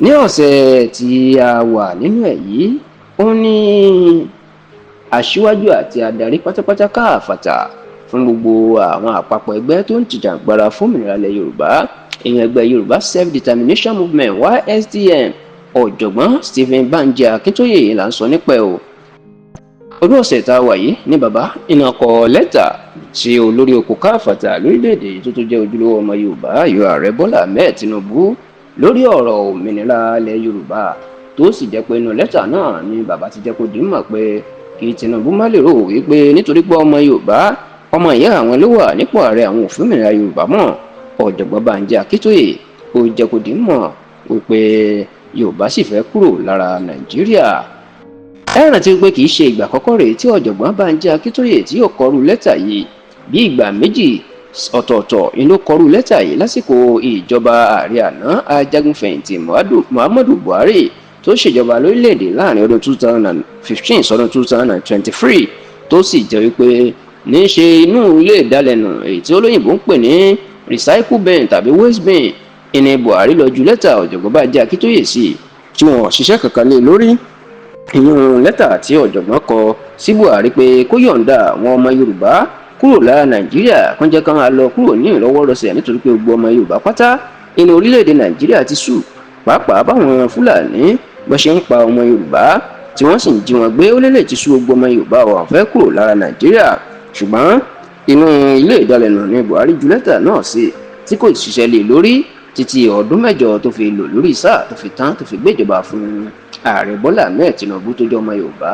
Ní ọ̀sẹ̀ tí a wà nínú ẹ̀ yìí, ó ní aṣíwájú àti adarí pátápátá káfàtà fún gbogbo àwọn àpapọ̀ ẹgbẹ́ tó ń jìjàgbara fún òmìnira ilẹ̀ Yorùbá, ìyẹn ẹgbẹ́ Yorùbá Self-Determination Movement, YSDM, Ọ̀jọ̀gbọ́n Stephen Banji Akintoye là ń sọ nípa ẹ̀ o. Ọdún ọ̀sẹ̀ tá a wà yìí ní bàbá iná kọ lẹ́tà sí olórí oko káfàtà lórílẹ̀‐èdè tó tó jẹ́ ojúlówó ọmọ Yorùbá yọ, Ààrẹ Bọ́lá Ahmed Tinubu, lórí ọ̀rọ̀ òmìnira ilẹ̀ Yorùbá, tó sì jẹ́ pé inú lẹ́tà náà ni bàbá ti jẹ́ kó di mọ̀ pé kí Tinubu má lè rò wípé nítorí pé ọmọ Yorùbá, ọmọ ìyá àwọn ló wà nípò ààrẹ, àwọn ò fẹ́ òmìnira Yorùbá mọ́. Ọ̀jọ̀gbọ́n Bánjí Akíntóyè ó jẹ́ kó di mọ̀ wípé Yorùbá sì fẹ́ kúrò lára Nàìjíríà. Ẹ rántí pé kì í ṣe ìgbà àkọ́kọ́ rèé tí Ọ̀jọ̀gbọ́n Bánjí Akíntóyè tí yóò kọrú lẹ́tà yìí. Bí ìgbà méjì ọ̀tọ̀ọ̀tọ̀ ni ló kọrú lẹ́tà yìí lásìkò ìjọba ààrẹ àná, ajagunfẹ̀yìntì Muhammadu Buhari, tó ṣèjọba lórílẹ̀‐èdè láàrin ọdún 2015 sọdún 2023, tó sì jẹ́ wípé ní ṣe inú ilé ìdálẹ́nu, èyí tí olóyìnbó ń pè ní recycle bin tàbí waste bin, ìní Buhari lọ ju lẹ́tà Ọ̀jọ̀gbọ́n Bánjí Akíntóyè sí, tí wọ́n ṣiṣẹ́ kankan lé lórí. Ìyún lẹ́tà tí ọ̀jọ̀gbọ́n kọ sí Buhari pé kó yọ̀ǹda àwọn ọmọ Yorùbá kúrò lára Nàìjíríà, kó jẹ́ ká máa lọ kúrò ní ìrọwọ́rọsẹ̀, nítorí pé gbogbo ọmọ Yorùbá pátá inú orílẹ̀-èdè Nàìjíríà ti sù, pàápàá báwọn Fúlàní bó ṣe ń pa ọmọ Yorùbá tí wọ́n sì ń jí wọn gbé. Ó lélẹ̀ ti sú gbogbo ọmọ Yorùbá wà fẹ́ kúrò lára Nàìjíríà. Ṣùgbọ́n inú ilé ìdálẹ́nu ní Buhari ju lẹ́tà náà sí, tí kò ṣiṣẹ́ lé lórí títí ọdún 8 tó fi lò lórí sáà tó fi tán, tó fi gbéjọba fún Ààrẹ Bọ́lá Ahmed Tinubu tó jẹ́ ọmọ Yorùbá.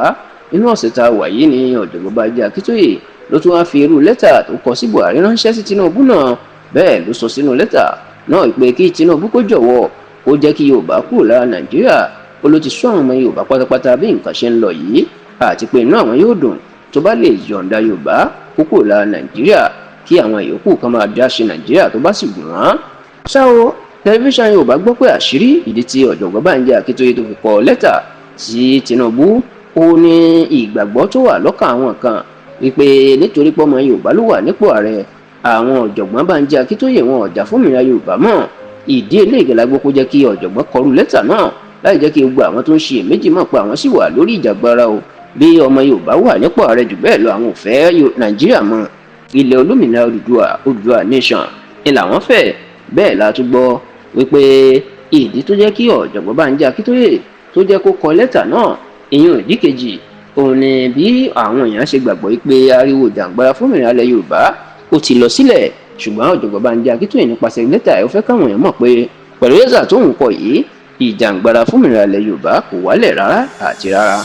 Inú ọ̀sẹ̀ tá a wà yìí ní Ọ̀jọ̀gbọ́n Bánjí Akíntóyè ló tún wáá fi irú lẹ́tà tó kọ sí Buhari ránṣẹ́ sí Tinubu náà. Bẹ́ẹ̀ ló sọ sínú lẹ́tà náà pé kí Tinubu kó jọ̀wọ́, kó jẹ́ kí Yorùbá kúrò lára Nàìjíríà. Ó ló ti sún àwọn ọmọ Yorùbá pátápátá bí nǹkan ṣe ń lọ yìí, àti pé inú àwọn yóò dùn tó bá lè yọ̀ǹda Yorùbá kó kúrò lára Nàìjíríà, kí àwọn ìyókù kan máa dá ṣe Nàìjíríà tó bá sì gùn wọ́n. Ṣá o, Tẹlifíṣàn Yorùbá gbọ́ pé àṣírí ìdí tí Ọ̀jọ̀gbọ́n Bánjí Akíntóyè tó fi kọ lẹ́tà sí Tinubu, ó ní ìgbàgbọ́ tó wà lọ́kàn àwọn kan wípé nítorí pé ọmọ Yorùbá ló wà nípò ààrẹ, àwọn Ọ̀jọ̀gbọ́n Bánjí Akíntóyè wọn ò jà fún òmìnira Yorùbá mọ́. Ìdí eléyìí la gbọ́ kó jẹ́ kí ọ̀jọ̀gbọ́n kọrú lẹ́tà náà, láì jẹ́ kí gbogbo àwọn tó ń ṣe èméjì mọ̀ pé àwọn sì wà lórí ìjàgbara o. Bí ọmọ Yorùbá wà nípò ààrẹ jù bẹ́ẹ̀ lọ, àwọn ò fẹ́ Nàìjíríà mọ́. Ilẹ̀ olómìnira Odùduwà, Odùduwà nation, ni làwọn fẹ́. Bẹ́ẹ̀ la tún gbọ́ wípé ìdí tó jẹ́ kí Ọ̀jọ̀gbọ́n Bánjí Akíntóyè tó jẹ́ kó kọ lẹ́tà náà, ìyẹn ìdí kejì, òun ni bí àwọn èèyàn ṣe gbàgbọ́ pé ariwo jàǹgbara fún òmìnira ilẹ̀ Yorùbá ó ti lọ sílẹ̀. Ṣùgbọ́n Ọ̀jọ̀gbọ́n Bánjí Akíntóyè nípasẹ̀ lẹ́tà ẹ̀, ó fẹ́ káwọn èèyàn mọ̀ pé pẹ̀lú lẹ́tà tó ń kọ yìí, ìjàǹgbara fún òmìnira ilẹ̀ Yorùbá kò wálẹ̀ rárá àti rárá.